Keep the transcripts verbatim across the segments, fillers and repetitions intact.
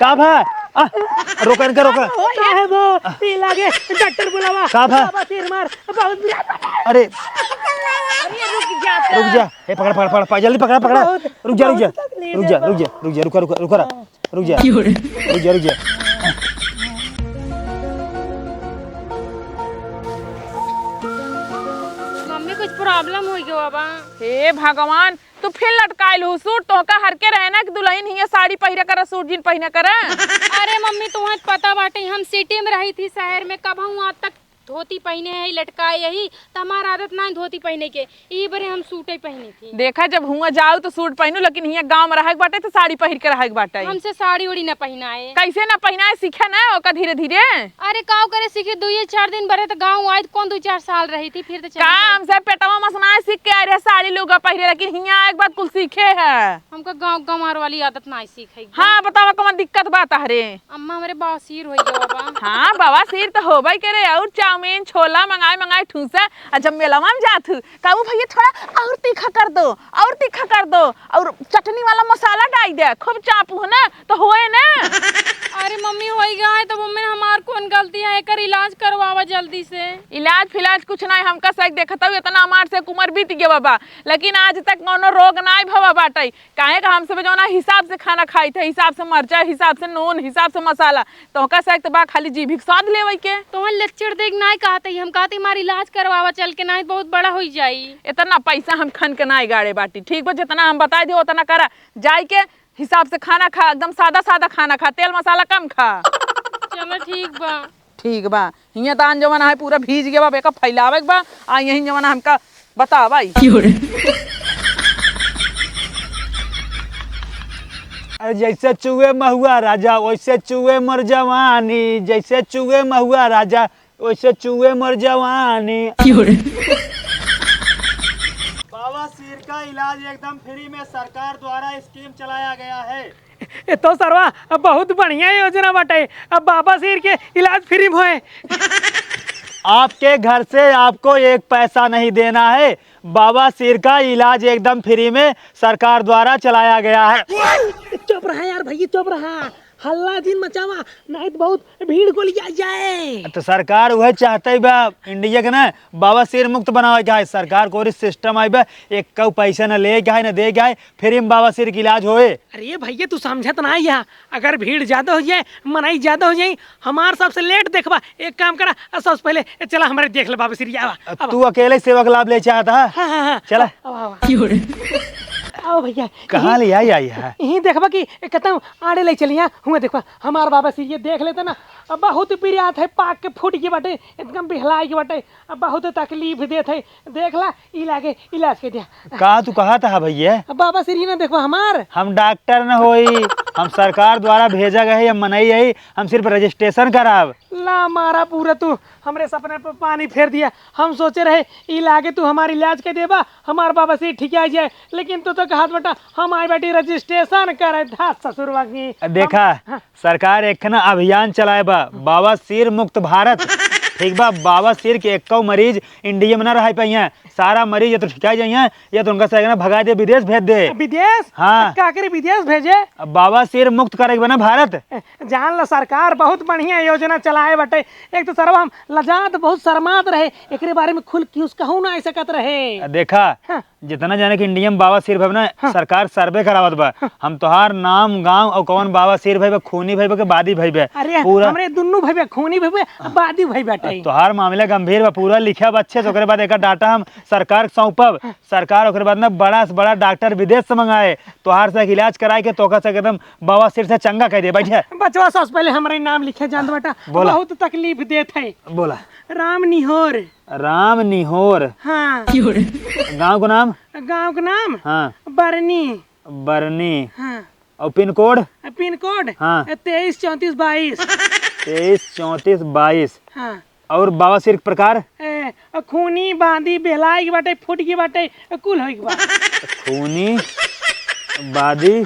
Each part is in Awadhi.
का भा? आ, रोका इनका, रोका। साहेब, ई लागे, डॉक्टर बुलावा। का भा? बाबा सिर मार, बहुत बुरा। अरे, अरे, रुक जा, रुक जा। ए, पकड़, पकड़, पकड़, पकड़, जल्दी पकड़, पकड़। बहुत, रुक जा, रुक जा। बहुत तकलीफ रुक जा, है, रुक जा, रुक जा, रुका, रुका, रुका। क्यों रे? रुक जा, रुक जा। रुक जा, रुक जा। मम्मी, कुछ problem होइ गवा बा। हे भगवान, तू फिर लटकाइल हू सूट, तोहका हर के रहे ना कि दुलहिन हियाँ साड़ी पहिरे करा, सूट जीन पहिने करा। अरे मम्मी, तुहैं पता बाटे, हम city में रही थी, शहर में, कबहूँ आज तक धोती पहिने है, लटकाए यही, त हमार आदत नाहीं धोती पहिने के, ई बरे हम सूटे पहिने थी। देखा, जब हुआँ जाऊ त सूट पहिनू, लेकिन हियाँ गाँव में रहे के बाटे त साड़ी पहिर के रहे के बाटे। हमसे साड़ी उड़ी न पहिनाए। कैसे न पहिनाए, सीखे ना ओका धीरे धीरे। अरे काव करे सीखे, दुइये चार दिन बरे त गाँव आए त कौन दुइ चार साल रही थी, फिर त चली का गई। हमसे पेटवा मसनाए सीख के आए रहे साड़ी लुगा पहिरे, लेकिन हियाँ आए के बाद कुल सीखे है। हमका गाँव गंवार वाली आदत नाहीं सीखे। हाँ, बतावा कौन दिक्कत बा तहरे? अम्मा, हमरे बवासीर होइ गवा बा। हाँ, बवासीर त होबे करे, और चाउमीन, छोला मंगाए मंगाए ठूसा। आ जब मेलवा में जात हू, कहू, "भैया, थोड़ा और तीखा कर दो, और तीखा कर दो, और चटनी वाला मसाला डाल दे, खूब चापू है ना, तो होए ना।" अरे मम्मी, होइ गवा है, तब मम्मी हमार कौन गलती है? एकर इलाज करवावा जल्दी से। इलाज फिलाज कुछ नाहीं, हमका सही देखत हू, इतना हमार से उमर बीत गवा बा, लेकिन आज तक कौनो रोग नाहीं भवा बाटे। काहे का हमसे भी जौना हिसाब से खाना खाइत है, हिसाब से मरचा, हिसाब से नून, हिसाब से मसाला, तोहका से त बा खाली जीभी के स्वाद लेवे के। तोहन lecture दे के नाहीं कहत ही, हम कहत ही हमार इलाज करवावा चल के, नाहीं बहुत बड़ा होइ जाई। इतना पैसा हम खन के नाहीं गाड़े बाटी, ठीक बा? जितना हम बताई दियो उतना करा, जाई के हिसाब से खाना खा, एकदम सादा सादा खाना खा, तेल मसाला कम खा। चलो ठीक बा। ठीक बा, हियाँ तान जवन है पूरा भीज गया बा, एका फैलावे के बा, आ यही जवन हमका बतावा ई। क्यों रे? अरे जैसे चुए महुआ राजा, वैसे चुए मोर जवानी, जैसे चुए महुआ राजा, वैसे चुए मोर जवानी। क्यों रे? बवासीर का इलाज एकदम free में सरकार द्वारा scheme चलाया गया है। ए तो सरवा, अब बहुत बढ़िया योजना बाटे, अब बवासीर के इलाज free में होए। आपके घर से आपको एक पैसा नहीं देना है, बवासीर का इलाज एकदम free में सरकार द्वारा चलाया गया है। चुप रहा यार भैया, चुप रहा, हल्ला जिन मचावा, नाहीं त बहुत भीड़ गोलिया जाए। तो सरकार उहे चाहते बा इंडिया के ना बवासीर मुक्त बनावे के है। सरकार कोरी system आई बा, एक कऊ पैसा न ले के है न दे के है, free में बवासीर के इलाज होए। अरे भैया, तू समझत नाहीं है, अगर भीड़ ज्यादा होइ जाए, मनई ज्यादा होइ जाए, हमार सबसे late देखबा। एक काम करा, सबसे पहिले चला हमरे देख ले बवासीर, आवा, अब आवा। तू अकेले सेवा का लाभ ले चाहत है? हाँ, हाँ, हाँ। चला। आवा, आवा। क्यों रे? आओ भैया। कहाँ ले आई, आई है? यहीं देखबा कि कितना आड़े ले चलिया, हुआ देखबा, हमार बवासीर देख लेते ना, अब बहुत पिरात है, पाक के फूट के बाटे, एकदम बिहलाई के बाटे, अब बहुत तकलीफ देत है, देख ला, ई लागे इलाज के दिया। का तू कहत है भैया? अब बवासीर ना देखबा हमार। हम डॉक्टर न होई, हम सरकार द्वारा भेजा गए, हम मनई है, हम सिर्फ registration कराब। ला मारा पूरा तू हमरे सपने पे पानी फेर दिया। हम सोचे रहे ई लागे तू हमार इलाज के देबा, हमार बवासीर ठीक आ जाए, लेकिन तू तो कहत बेटा हम आए बाटी registration करे। धात ससुरवा की। देखा, हम, हाँ। सरकार एक ना अभियान चलाए बा, बवासीर मुक्त भारत। ठीक बा, बवासीर के एक्को मरीज इंडिया में ना रह पाइए, सारा मरीज या तो ठिकाई जाइए या तो उनका से ना भगा दे, विदेश भेज दे। विदेश? हाँ। का करे विदेश भेजे? अब बवासीर मुक्त करे के बा ना भारत। जान ला, सरकार बहुत बढ़िया योजना चलाए बाटे। एक तो सरवा हम लजात बहुत शर्मात रहे, एकरे बारे में खुल के कुछ कहू ना सकत रहे। आ, देखा, हाँ। जितना जाने कि इंडिया में बवासीर भइबा ना, हाँ। सरकार सर्वे करावत बा। हाँ। हम तोहार नाम, गांव और कौन बवासीर भइबा, खूनी भइबा के बादी भइबा। अरे, पूरा हमरे दुन्नू भइबा, खूनी भइबा, हाँ। बादी भइबा। तोहार मामला गंभीर बा, पूरा लिखा बा अच्छे से, ओकरे बाद एकर data हम सरकार के सौंपब। हाँ। सरकार ओकरे बाद ना बड़ा से बड़ा डॉक्टर विदेश से मंगाए, तोहार से इलाज कराए के तोका से एकदम बवासीर से चंगा कर दे। बैठे। बचवा, सबसे पहले हमरे नाम लिखे, जानत बाटा। बोला। बहुत तकलीफ देत है। बोला। राम निहोर। राम निहोर। हाँ। गाँव का नाम? गाँव का नाम? हाँ। बरनी। बरनी। हाँ। और pin code? pin code? हाँ। तेईस चौंतीस बाईस। तेईस चौंतीस बाईस। हाँ। और बवासीर के प्रकार? ए, खूनी, बादी, बेहलाई के बाटे, फूट के बाटे, कुल होई के बा। खूनी, बादी,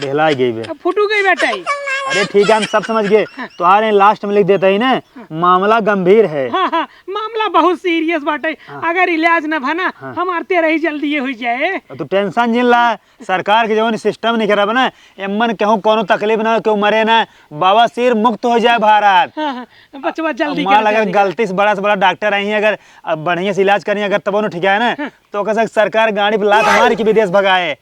बेहलाई गई बे। अब फुटू गई बाटे। अरे ठीक है, हम सब समझ गए। हाँ। तोहार last में लिख देता ही ना, हाँ। मामला गंभीर है। हाँ, हाँ, मामला ला बहुत serious बाटे। हाँ। अगर इलाज न भा ना, हाँ। हमार तेरही जल्दी ये हुई जाए। तू tension जिन ला, सरकार के जवन system निकरब ना, एमन केहू कौनो तकलीफ ना, केहू मरे ना, बवासीर मुक्त हो जाए भारत। हाँ, हाँ, बचवा जल्दी मान कर, ला अगर जल्दी कर। गलती से बड़ा से बड़ा डॉक्टर आई, अगर अब बढ़िया से इलाज करी, अगर तबो न ठीक है ना, हाँ। तो ओकर से सरकार गाड़ी पे लात मार के विदेश भगाए।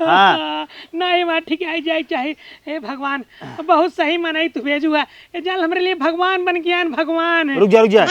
हाँ। नहीं, माँ, ठीक है, जाए चाहे। हे भगवान, बहुत सही मनई तू भेजू है। ए, जान हमरे लिए भगवान बन के आन, भगवान। रुक जा, रुक जा।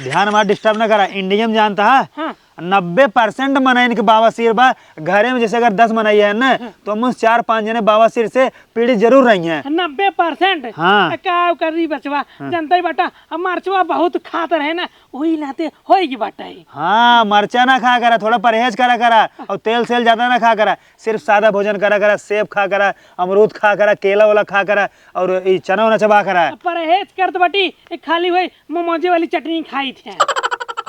ध्यान मार, disturb ना करा। India में जानता है, हाँ। नब्बे percent मनई इनके बवासीर बा। घरे में जैसे अगर दस मनई है ना, हाँ। तो हम उस चार पाँच जने बवासीर से पीड़ित जरूर रही हैं। नब्बे percent? हाँ। आ, का करी बचवा, हाँ। जनता ही बाटा, अब मरचवा बहुत खात रहे ना, वही नाते होई की बाटा ही। हाँ, मरचा ना खा करा, थोड़ा परहेज करा करा, और तेल सेल ज्यादा ना खा करा, सिर्फ सादा भोजन करा करा, सेब खा करा, अमरूद खा करा, केला वेला खा करा, और ई चना वना चबा करा। परहेज करत बाटी, एक खाली वही मोमोजे वाली चटनी खाई थे।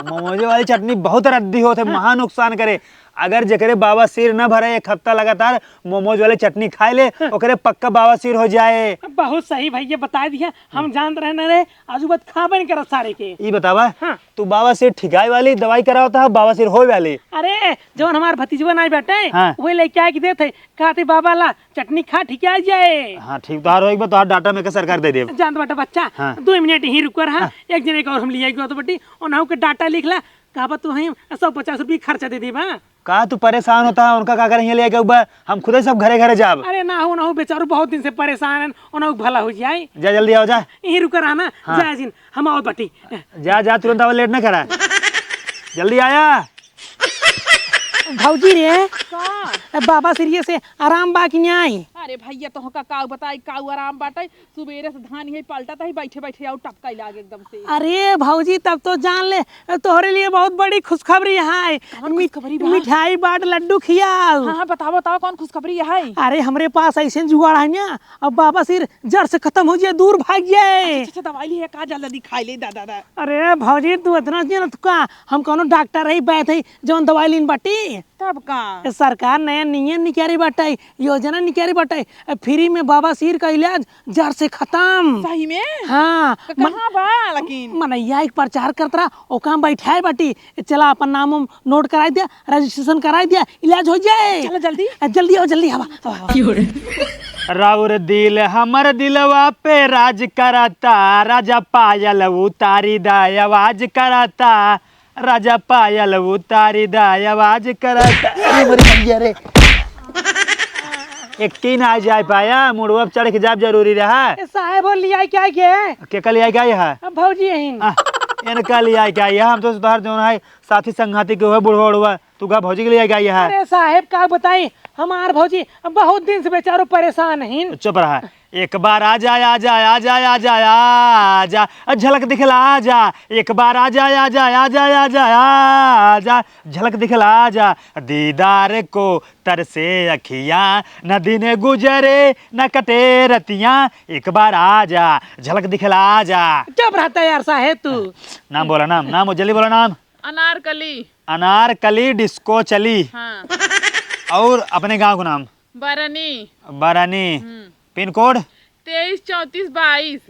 मोमोजे वाली चटनी बहुत रद्दी होत है, हाँ। महा नुकसान करे। अगर जेकरे बवासीर न भरे एक हफ्ता लगातार मोमोज वाली चटनी खाए ले, हाँ। ओकरे पक्का बवासीर हो जाए। बहुत सही भैया बता दिया, हम जानत रहे न रे, आजू बात खाबे न करत सारे के। ई बतावा, हाँ। तू बवासीर ठिकाए वाली दवाई करावता है, बवासीर होए वाली? अरे, जवन हमार भतीजवा नाई बैठे, हाँ। वही लेके आके देत है, कहते बाबा ला चटनी खा ठिका जाए। हाँ, ठीक, तोहार होई बा, तोहार डाटा में के सरकार दे देब। जानत बाटा बच्चा, हाँ। दो मिनट यहीं रुक रहा, हाँ। एक जने के और हम लियाई गयो तो बटी, उन्हों के डाटा लिख ला, कहबा तू हम सौ पचास रुपये खर्चा दे देबा। का तू परेशान होता है, उनका का करेंगे ले के बा? हम खुदे सब घरे घरे जाब। अरे ना हो, ना हो, बेचारू बहुत दिन से परेशान हैं, उन्हों भला हो जाए। जा जल्दी आओ, जा। यहीं रुक रहा ना, हाँ। जा जिन, हम आओ बटी। जा, जा, तुरंत आओ, लेट ना करा। जल्दी आया। भौजी रे, का? बवासीर से आराम बा कि नाई? अरे भैया, तोहका काऊ बताई, काऊ आराम बाटे। सुबेरे से धान यही पलटत है, बैठे बैठे आऊ टपकाई लागे एकदम से। अरे भौजी, तब तो जान ले, तोहरे लिए बहुत बड़ी खुशखबरी है। कौन मिठ-, खुशखबरी बा? मिठाई बांट, लड्डू खियाऊ। हाँ, हाँ, बताओ, बताओ, कौन खुशखबरी है? अरे, हमरे पास ऐसे जुगाड़ है ना, अब बवासीर जड़ से खत्म हो जाए, दूर भाग जाए। अच्छा, अच्छा, दवाई लिए का, जल्दी खाई ले, दा, दा, दा। अरे भौजी, तू इतना जानत का, हम कौनो डॉक्टर रही, बैठ है, जौन दवाई लीन बाटी। तब का? ए, सरकार नया नियम निकाली बाटे, योजना निकाली बाटे, ए, free में बवासीर का इलाज जड़ से खत्म। सही में? हाँ। तो मन-, कहाँ बा लेकिन? मनैया एक प्रचार करत रहा, ओका हम बैठाए बाटी। ए, चला अपन नाम उम note कराई दिया, registration कराई दिया, इलाज हो जाए। चलो जल्दी। ए, जल्दी आओ, जल्दी आवा, आवा, आवा। राउर दिल हमर दिलवा पे राज करता, राजा पायल उतारी दा आवाज करता। राजा पायल उतारी दा आवाज करत। अरे मोरी भैया रे। एक्की ना जाए पाया, मुड़वा पे चढ़ के जाब जरूरी रहा। ए साहेब, हो लियाई क्या के? के का लियाई क्या है? अब भौजी यहीं। आ, इनका लियाई क्या है? हम तो सुधार जौन है, साथी संघाती के हुए बुढ़वा उड़वा। तू का भौजी के लियाई क्या है? अरे साहेब, का बताई, हमार भौजी अब बहुत दिन से बेचारो परेशान हैं। चुप रहा। एक बार आजा, आजा, आजा, आजा, आजा, झलक दिखला आजा। एक बार आजा, आजा, आजा, आजा, आजा, झलक दिखला आजा। दीदार को तरसे अखियाँ, न दिन गुजरे, न कटे रतियाँ। एक बार आजा, झलक दिखला आजा। चुप रहता यार साहेब तू। नाम बोला, नाम, नाम, जल्दी बोला नाम। अनारकली। अनारकली डिस्को चली। हाँ। और अपने गाँव का नाम? बरनी। बरनी। हम्म। Pin code? तेईस चौंतीस बाईस।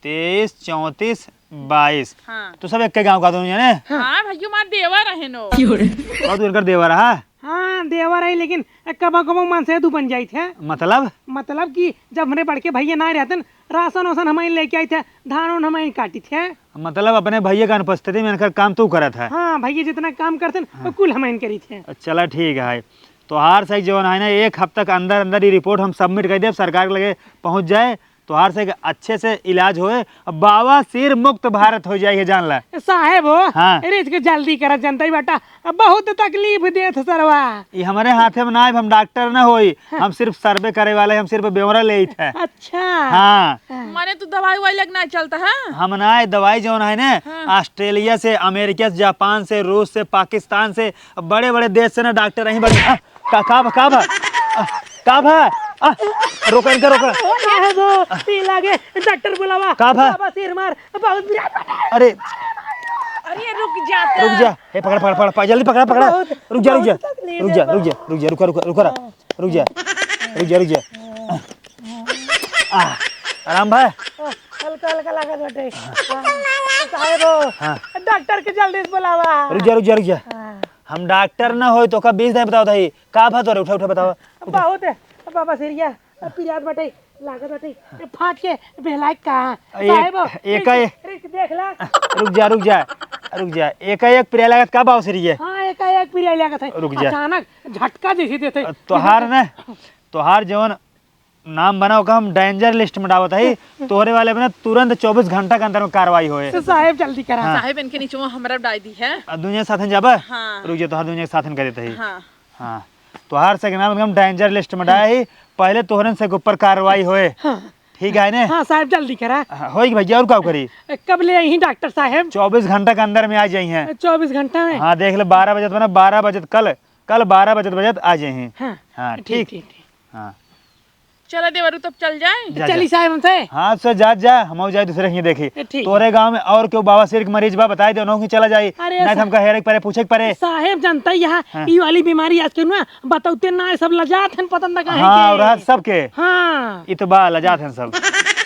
तेईस चौंतीस बाईस। हाँ। तो सब एक के गाँव का दोनों जने? हाँ, भैया, हमार देवर रहे नो। बहुत उनकर देवर रहा? हाँ, देवर है, लेकिन कबो कबो मन से दू बन जाई थे। मतलब? मतलब कि जब हमरे बड़के भैया ना रहते न, राशन वासन हमारे लेके आई थे, धान वान हमारे काटी थे। मतलब अपने भैया का अनुपस्थिति में इनकर काम तू करत है? हाँ, भैया जितना काम करते न, हाँ। वो कुल हमारे करी थे। चला ठीक है, तोहार सही जवन है ना, एक हफ्ता के अंदर अंदर ये रिपोर्ट हम सबमिट कर देब, सरकार के लगे पहुँच जाए। तोहार से अच्छे से इलाज होए, बवासीर मुक्त भारत हो जाए, जान ला। साहेब हो, हाँ। अरे इसके जल्दी करा, जनता ही बाटा, बहुत तकलीफ देत सरवा। ये हमारे हाथे में ना आए, हम डॉक्टर ना होई, हाँ। हम सिर्फ सर्वे करे वाले, हम सिर्फ ब्यौरा लेइत है। अच्छा। हाँ। हाँ। माने तू दवाई वाई लगना चलता है? हम ना, दवाई जौन है ना, हाँ। ऑस्ट्रेलिया से, अमेरिका से, जापान से, रूस से, पाकिस्तान से, बड़े बड़े देश से ना डॉक्टर यहीं बड़े, आ, का, का भा, का भा? आ, का भा? आ, रोका इनका, रोका। साहेब हो, ई लागे, डॉक्टर बुलावा। का भा? बवासीर मार, बहुत बुरा। अरे। अरे, रुक जाता। रुक जा। हे, पकड़, पकड़, पकड़, पकड़, जल्दी पकड़ा, पकड़ा। बहुत, रुक जा, रुक जा। बहुत तकलीफ रुक जा, है, रुक जा, रुक जा, रुका, रुका, रुका। रुक जा, रुक जा, रुक जा। आ, आराम भा? हल्का, हल्का लागत बाटे। हाँ। साहेब हो, हाँ। डॉक्टर के जल्दी से बुलावा। रुक जा, रुक जा, रुक जा। हाँ। हम डॉक्टर न होई, तोका बीस दाईं बतावत हई। का भा तोरे? उठा, उठा, बतावा। बहुत है, बाबा सिरिया, पिरात बाटे, लागत बाटे, फाट के बेहलाइत का। एक, साहेब, एका रिस्क, एक रिस्क देख ला। रुक जा, रुक जा, रुक जा। एका एक पिरात लागत का बाबा सिरिया? हाँ, एका एक पिरात लागत है। रुक जा। अचानक झटका जैसे देते। तोहार न, तोहार जवन नाम बना, ओका हम danger list में डावत हई। तोहरे वाले पे ना तुरंत चउबीस घंटा के अंदर में कार्रवाई होए। तो साहेब जल्दी करा। हाँ। साहेब इनके नीचे वो हमरा डाल दी है। आ, दुनिया के साथन जाबा? हाँ। रुक जा, तोहार दुनिया के साथन कर देते ही। हाँ। हाँ। तोहार से के नाम एकदम danger list में डाए ही। पहले तोहरन से के ऊपर कार्रवाई होए। हाँ। ठीक है ने? हाँ साहेब, जल्दी करा। हाँ, होई कि भैया, और का करी? ए, कब ले आई डॉक्टर साहेब? चउबीस घंटा के अंदर में आ जाई हैं। चउबीस घंटा में? हाँ, देख ले, बारह बजत बना, बारह बजत कल, कल बारह बजत बजत आ जाई हैं। हाँ, हाँ, ठीक, ठीक। ठीक, ठीक। हाँ। चला देवरू, तब चल जाए। जा, चली जा। साहेब हमसे। हाँ, से जा, जा, हम जाए दूसरे के देखी। ए, ठीक। तोरे गांव में और केहू बवासीर के मरीज बा, बताई दे, उन्हों की चला जाई। अरे नहीं तो सा-, हमका हेरे के परे, पूछे के परे। साहेब जानता ही यहाँ, हाँ। ई वाली बीमारी आज के ना बतौते ना, सब लजात हैं, पता न काहे हाँ, के। और आज सबके। हाँ। ई तो बा, लजात हैं सब।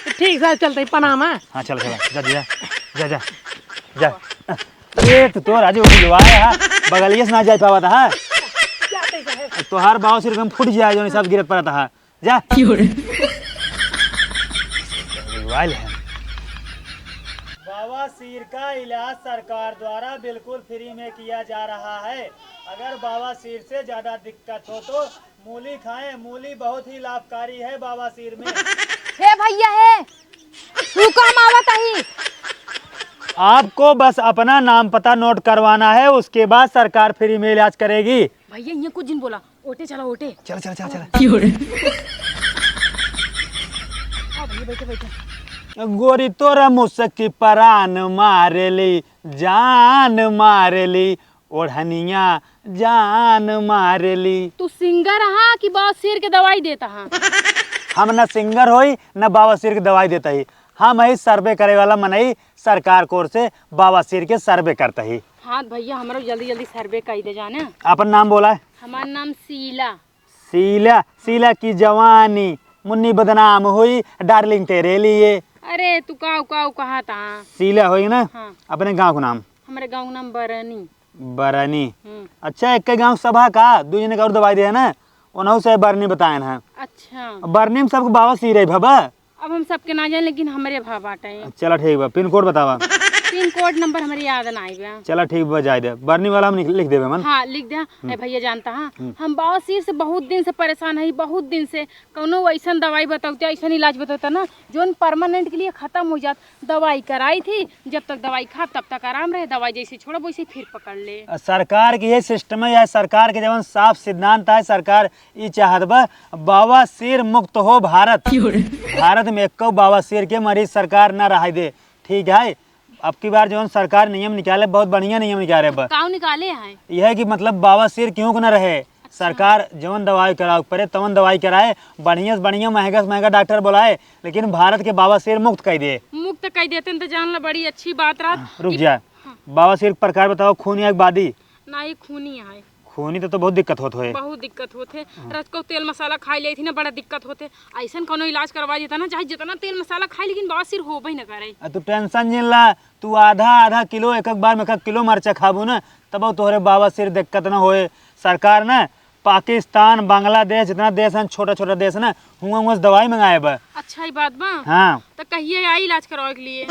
ठीक साहेब, चलते ही प्रणाम है। हाँ, चल, चल, जा, जा, जा, जा, जा। ये तो, तो राजू बुलवाए है, बगलिए से ना जा पावत है। जाते साहेब। तोहार बवासीर एकदम फूट जाए, जो सब गिरत पड़त है। जा। क्यों रे? मोबाइल है। बवासीर का इलाज सरकार द्वारा बिल्कुल फ्री में किया जा रहा है। अगर बवासीर से ज्यादा दिक्कत हो तो मूली खाएं। मूली बहुत ही लाभकारी है बवासीर में। हे भैया, हे, रुको, हम आवत हई। आपको बस अपना नाम पता नोट करवाना है, उसके बाद सरकार फ्री में इलाज करेगी। भैया, ये कुछ जिन बोला। ओटे चला, ओटे। चला, चला, चला, चला। क्यों रे? हाँ भैया, बैठे, बैठे। गोरी तोरा मुसकी परान मारेली, जान मारेली, ओढ़निया जान मारेली। तू सिंगर हा कि बवासीर के दवाई देता हा? हम न सिंगर होई, न बवासीर के दवाई देता ही। हम ही सर्वे करे वाला मनई, सरकार कोर से बवासीर के सर्वे करता ही। हाँ भैया, हमरो जल्दी जल्दी सर्वे कई दे जाने। अपन नाम बोला है? हमार नाम शीला। शीला, शीला की जवानी, मुन्नी बदनाम हुई, डार्लिंग तेरे लिए। अरे, तू काऊ, काऊ कहा था? शीला होई ना? हाँ। अपने गाँव का नाम? हमारे गाँव का नाम बरनी। बरनी। हम्म। अच्छा, एक के गाँव सभा का, दू जने का और दवाई दे है ना, उन्हों से बरनी बताए ना। अच्छा। बरनी में सबको बवासीर है भबा। अब हम सबके ना जाने, लेकिन हमरे भा बाटे। चला ठीक बा, पिन कोड बतावा। पिन कोड नंबर हमरे याद ना आई बा। चला ठीक बा, जाए दे, बरनी वाला हम लिख, लिख देबे मन। हाँ, लिख दे। हम्म। ए भैया जानता, हाँ, हम्म। हम बवासीर से बहुत दिन से परेशान है, बहुत दिन से। कौनो वैसन दवाई बतौते, ऐसन इलाज बतौता ना, जोन परमानेंट के लिए खत्म हो जात। दवाई कराई थी, जब तक दवाई खाब तब तक आराम रहे, दवाई जैसे छोड़ब वैसे फिर पकड़ ले। आ, सरकार के ये सिस्टम है, या सरकार के जवन साफ सिद्धांत है, सरकार ई चाहत बा, बवासीर मुक्त हो भारत। क्यों रे? भारत में एको बवासीर के मरीज सरकार ना रहाई दे, ठीक है? अब की बार जौन सरकार नियम निकाले, बहुत बढ़िया नियम निकाले बा। काऊ निकाले हैं? यह है कि मतलब बवासीर केहू के ना रहे। अच्छा। सरकार जौन दवाई करावे के परे, तवन दवाई कराए, बढ़िया से बढ़िया, महंगा से महंगा डॉक्टर बुलाए, लेकिन भारत के बवासीर मुक्त कर दे। मुक्त कर देते हैं तो जान ला, बड़ी अच्छी बात रहा। रुक कि जा। हाँ। बवासीर के प्रकार बताओ, खूनी है कि बादी? ना, ये खूनी है। खूनी तो, तो बहुत दिक्कत होत होए। बहुत दिक्कत होत है। हाँ। रात को तेल मसाला खाई लेई थी ना, बड़ा दिक्कत होत है। ऐसन कोनो इलाज करवा देता ना, चाहे जितना तेल मसाला खाई, लेकिन बवासीर होबे न करे। आ, तू टेंशन जिन ला, तू आधा आधा किलो एक एक बार में एक एक किलो मरचा खाबू ना, तब तोहरे बवासीर दिक्कत ना होए। सरकार ना पाकिस्तान, बांग्लादेश, जितना देश हैं, छोटा छोटा देश ना, हुआं हुआं से दवाई मंगाए बा। अच्छा, ई बात बा? हाँ। तो कहिए आई इलाज करवावे के लिए?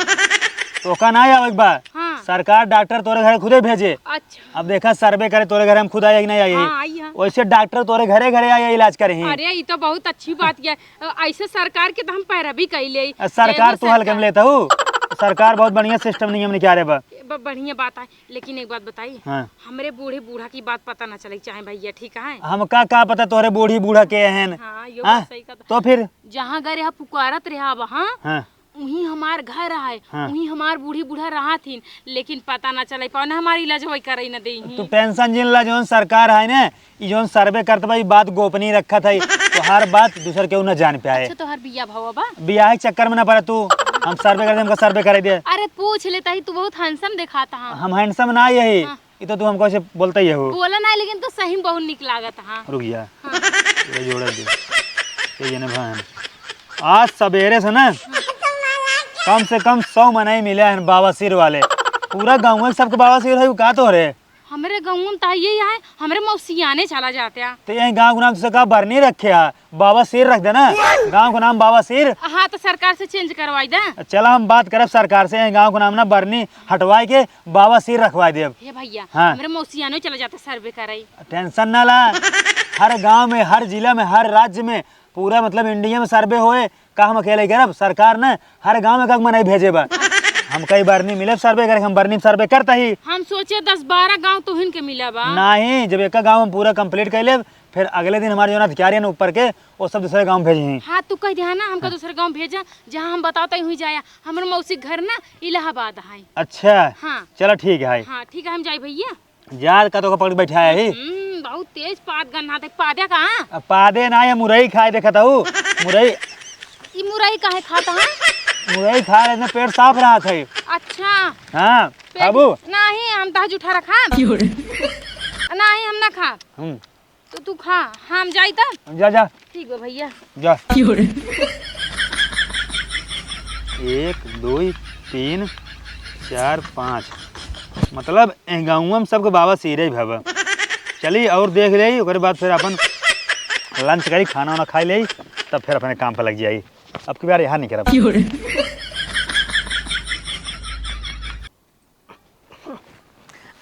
तोका ना आवे के बा। हाँ। सरकार डॉक्टर तोरे घरे खुदे भेजे। अच्छा। अब देखा सर्वे करे तोरे घरे हम खुद आए कि नहीं आए। हाँ, आई है। वैसे डॉक्टर तोरे घरे घरे आए इलाज करे ही। अरे, ई तो बहुत अच्छी बात है। अ, ऐसे सरकार के तो हम पैरवी कर ले। अ, सरकार जय हो तू हल्के में सरकार। लेता हूँ। सरकार बहुत बढ़िया सिस्टम नियम निकाले बा। ब-, बढ़िया बात है। लेकिन एक बात बताई, हाँ। हमरे बूढ़े बूढ़ा की बात पता ना चले के चाहे भैया, ठीक है? हमका का पता तोहरे बूढ़ी बूढ़ा के हैं? हाँ, यो हाँ? बात सही कहता। तो फिर? जहाँ गए रहा पुकारत रहा वहाँ, हाँ। उहीं हमार घर है, हाँ। उहीं हमार बूढ़ी बूढ़ा रहा थीन, लेकिन पता ना चले पाओ ना हमार इलाज वही करे न दे ही। तू टेंशन जिन ला, जौन सरकार है ना, ई जौन सर्वे करत बा, ई बात गोपनीय रखत है, तोहार बात दूसर केहू न जान पाए। अच्छा, तोहार बियाह भवा बा? बियाह के चक्कर में ना पड़े तू, हम सर्वे करते, हमका सर्वे करे दे। अरे, पूछ लेता ही, तू बहुत हैंडसम देखाता हाँ। हम हैंडसम ना यही, हाँ। ई तो तू हमको ऐसे बोलता ही है हो। बोला ना, लेकिन तू सही में बहुत निक लागत हाँ। रुक जा। हाँ। ये जोड़ा दे। ये जने भान। आज सवेरे से ना, हाँ। कम से कम सौ मनई मिले हैं बवासीर वाले। पूरा गाँव में सबके बवासीर है, का तोहरे? हमरे गाँव में तो यही है, हमरे मौसियाने चला जाते हैं। तो यही गाँव के नाम से का बरनी रखे है, बवासीर रख देना। गाँव का नाम बवासीर। हाँ, तो सरकार से change करवाई दे। चला, हम बात करब सरकार से, यही गाँव का नाम ना बरनी हटवाए के बवासीर रखवाए देब। हे भैया, हाँ। हमरे मौसियाने चला जाते survey कराई। Tension ना ला, हर गाँव में, हर जिला में, हर राज्य में, पूरा मतलब India में survey होए, का हम अकेले करब? सरकार ने हर गाँव में एक मनई भेजे बा। हम कई बरनी मिले survey करे, हम बरनी में survey करता ही। हम सोचे दस बारह गाँव तुहिन के मिला बा। नहीं, जब एक गाँव हम पूरा complete कर लेब, फिर अगले दिन हमारे जौन अधिकारी हैं ऊपर के, वो सब दूसरे गाँव भेजी हैं। हाँ, तू कह दिया ना, हमका दूसरे गाँव भेजा, जहाँ हम बताते हुई जाया। हमर मौसी घर ना इलाहाबाद है। अच्छा। हाँ। चला ठीक है। हाँ, ठीक है, हम जाई भैया। यार, का तो पकड़ के बैठा है ही। हम्म, बहुत तेज पाद गन्ना थे। पादे का? अब पादे ना, ये मुरई खाए देखत हूँ। मुरई। ई मुरई काहे खाता है? मुरई खा रहे, पेट साफ रहा था। अच्छा। हाँ, पेट खाबू? नहीं, हम तह जूठा रखा। क्यों रे? नहीं, हम ना खा। हम्म। तो तू खा, हम जाई तब। जा, जा। ठीक बा भैया। जा। एक, दुई, तीन, चार, पाँच। मतलब, ए गाँव में सबके बवासीरे भवा। चली और देख लेई, ओकरे बाद फिर अपन lunch करी, खाना वाना खाई लेई, तब फिर अपने काम पे लग जाई। अब की बार यहाँ नहीं करब।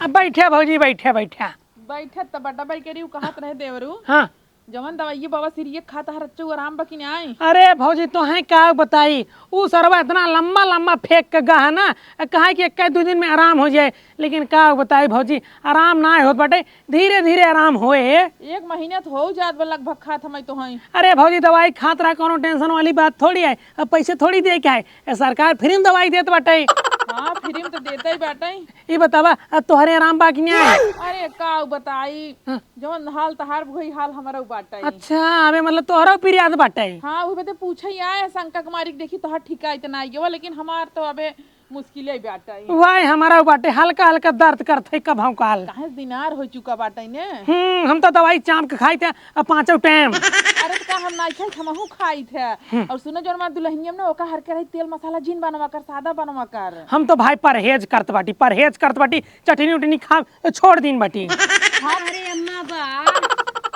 अब बैठे भौजी, बैठे, बैठे। बैठत त बटा बाई करी, उ कहत रहे देवरू। हाँ। जवन दवाइये बवासीरिये खात हर अच्छे आराम बा कि नाई? अरे भौजी, तोहे का बताई, उ सरवा इतना लंबा लंबा फेंक के गा है ना, कहा कि एक दो दिन में आराम हो जाए, लेकिन का बताई भौजी, आराम ना होत बाटे, धीरे धीरे आराम होए। एक महीने तो हो जात बा लगभग खात हमाई तो हई। अरे भौजी, दवाई खात रहा, कोनो tension वाली बात थोड़ी है, अब पैसे थोड़ी दे के है, ए, सरकार free में दवाई देत बाटे। हाँ, free में तो देते ही बाटे। ई बतावा, अब तोहरे आराम बा कि नाई? अरे, का बताई, हाँ। जौन हाल तहार वही हाल हमरो बाटे। अच्छा, अबे मतलब तोहरो पिरियात बाटे। हाँ, उ बदे पूछे ही आए, शंका के मारी के देखी तोहर ठिका इतना आई गवा, लेकिन हमार तो अबे मुश्किले बाटे। वाह, हमारा बाटे, हल्का हल्का दर्द करत है कब हम काल। काहे दिनार हो चुका बाटे ने? हम्म, हम तो दवाई चाम के खाई थे, अब पाँचों time। अरे, तो का हम नाई खाई, हमहू खाई थे। हम्म। और सुनो, जौन हमार दुल्हनिया में ना, ओका हर के रही तेल मसाला जिन बनवा कर, सादा बनवा कर। हम तो भाई परहेज करत बाटी, परहेज करत बाटी, चटनी उटनी खा छोड़ दीन बाटी। अरे अम्मा बा,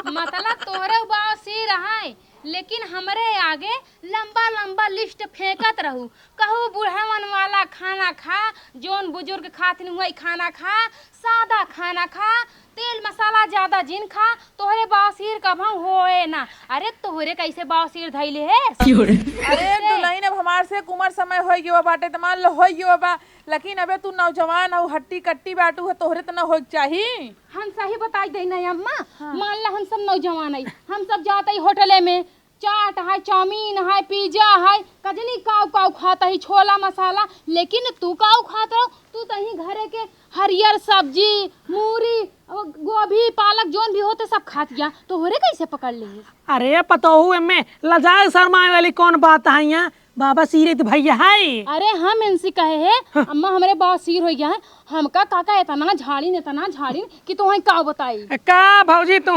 मतलब तोहरे बवासीर है, लेकिन हमरे आगे लंबा लंबा list फेंकत रहू। कहू बुढ़वन वाला खाना खा, जौन बुजुर्ग खातिन वही खाना खा, सादा खाना खा, तेल मसाला ज्यादा जिन खा, तोहरे बवासीर कभऊ होए ना। अरे तोहरे कैसे बवासीर धइले है? अरे दुल्हन, अब हमार से उमर समय होई गयो बाटे, त मान लो होई गयो बा, लेकिन अबे तू नौजवान हऊ, हट्टी कट्टी बाटू है, तोहरे त ना होए के चाही। हम सही बताई दे ना अम्मा, हाँ। मान ला हम सब नौजवान हई, हम सब जात हई होटले में, चाट है, चाउमीन है, पिज्जा है, कजनी काऊ काऊ खात ही, छोला मसाला, लेकिन तू काऊ खात रहो? तू तो ही घरे के हरियर सब्जी, मूरी, गोभी, पालक जौन भी होते सब खात गया, तोहरे कैसे पकड़ ली? अरे पतोहू, एमे लजाए शर्माए वाली कौन बात है यहाँ? बवासीर त भइया है। अरे हम इनसे कहे है, हाँ। अम्मा हमरे बवासीर हो गया है, हमका काका इतना झाड़िन, इतना झाड़िन कि तोहई का बताई। का भौजी, तू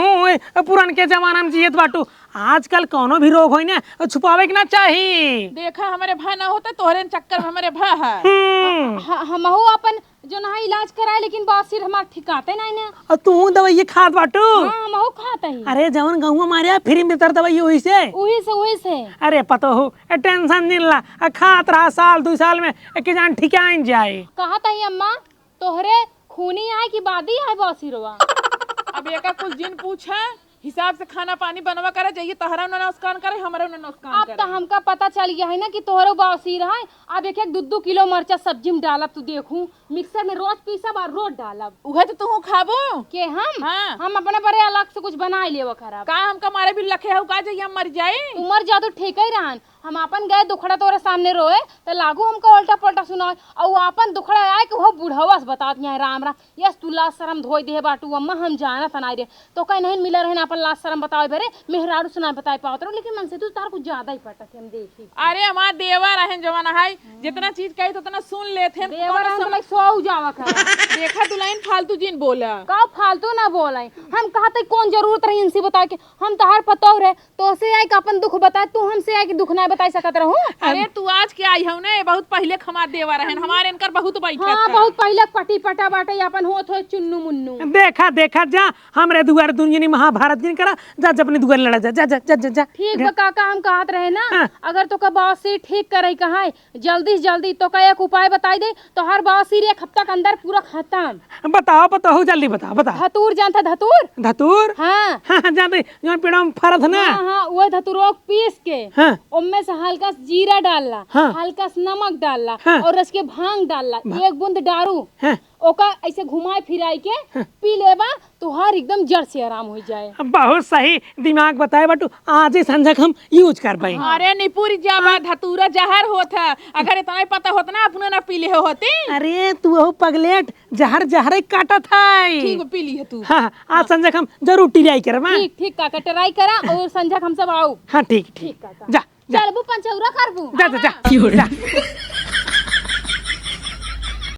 पुरनके जमाना में जियत बाटू, आजकल कौनो भी रोग होई ना, छुपावे के ना चाही। देखा, हमरे भा ना होता, तोहरे चक्कर में हमरे भा है। हम्म। ह-, हमहू अपन जो ना इलाज कराए, लेकिन बवासीर हमार ठिकाते नहीं ना। और तू दवाई खात बाटू? हाँ, हमहू खात ही। अरे, जवन गहुआ मारे, free में देतर दवाई, वही से? वही से, वही से। अरे पतोहू, ए, tension जिन ला, आ, खात रहा, साल दू साल में एक जान ठिकाइन जाए। कहत ही अम्मा, तोहरे खूनी आए कि बादी आए बवासीरवा? अब एका कुछ जिन पूछा, हिसाब से खाना पानी बनवा करे, जाइए तहरा न नुकसान करे, हमरा न नुकसान अब करे। तो हमका पता चल गया है ना कि तोहरो बवासीर है। अब एक एक दू दू किलो मरचा सब्जी में डालब, तू देखू, mixer में रोज पीसब और रोज डालब। उहे तो तू खाबू। के हम? हाँ। हम अपने बरे अलग से कुछ बनाए लेवा करब। का हमका मारे भी लखे हऊ का, जाइए हम मर जाई? तू मर जा तो ठीक ही रहन। हम आपन गए दुखड़ा तोरे सामने रोए, त लागू हमका उल्टा पुल्टा सुनाए, और वो आपन दुखड़ा आए कि वो बुढ़वा से बतावत यहाँ राम राम। यस, तू लाज शरम धोई दे बाटू अम्मा, हम जानत नाई रे। तो कहीं नहीं मिला रहन आपन लाज शरम बतावे बरे, मेहरारू से ना बताए पावत रहो, लेकिन मन से तू तार कुछ ज्यादा ही पटक है, हम देखी। अरे हमार देवर रहन जवान है, जितना चीज कही तो उतना सुन लेते हैं, देवर कौनो रहन तो सम- मैं सो जावा कर। देखा दुल्हन फालतू जिन बोला। का फालतू ना बोले, हम कहते कौन जरूरत रही इनसे बताए के, हम तहार पतोह रहे, तोसे आए के अपन दुख बताए, तू हमसे आए के दुख ना बताई सकत रहू। अरे, तू आज के आई हऊ ना, बहुत पहिले क हमार देवर रहन, हमार इनकर बहुत बैठत हाँ, है। बहुत पहिले क पटी पटा बाटे, अपन होत होत चुन्नू मुन्नू। देखा, देखा जा, हमरे दुआर दुनिया महाभारत जिन करा, जा, जा अपने दुआर लड़ा, जा, जा, जा, जा, जा, जा। ठीक जा। बा काका, हम कहत रहे ना, हाँ। अगर तोका बवासीर ठीक करे कहाई, जल्दी से जल्दी तोका एक उपाय बताई दे, तोहार बवासीर एक हफ्ता के अंदर पूरा खत्म। बताओ, बताओ, जल्दी बताओ, बताओ। धतूर जानता, धतूर? धतूर? हाँ। हाँ, हाँ, जानते, जौन पेड़वा में फरत है ना? हाँ, हाँ, वो धतूरवा के पीस के, हाँ। ओमे से हल्का सा जीरा डालला, हाँ। हल्का सा नमक डालला, हाँ। और उसके भांग डालला, भा- एक बूंद दारू, हाँ। ओका ऐसे घुमाए फिराई के हाँ। पी लेबा, तोहार एकदम जड़ से आराम हो जाए। बहुत सही दिमाग बताए बाटू, आज ही संझक हम use करबे। अरे निपुर जाबा, धतूरा जहर होत है, अगर इतना ही पता होत ना, अपने ना पी ले होती। अरे तू हो पगलेट, जहर जहरे काटत है। ठीक बा, पी ली है तू। हाँ, हाँ, आज संझक हम जरूर try करबा। ठीक, ठीक काका, try करा और संझक हम सब आओ। हाँ, ठीक, ठीक। ठीक काका। जा, जा। चलबू पंचौरा करबू? जा, जा, जा, जा।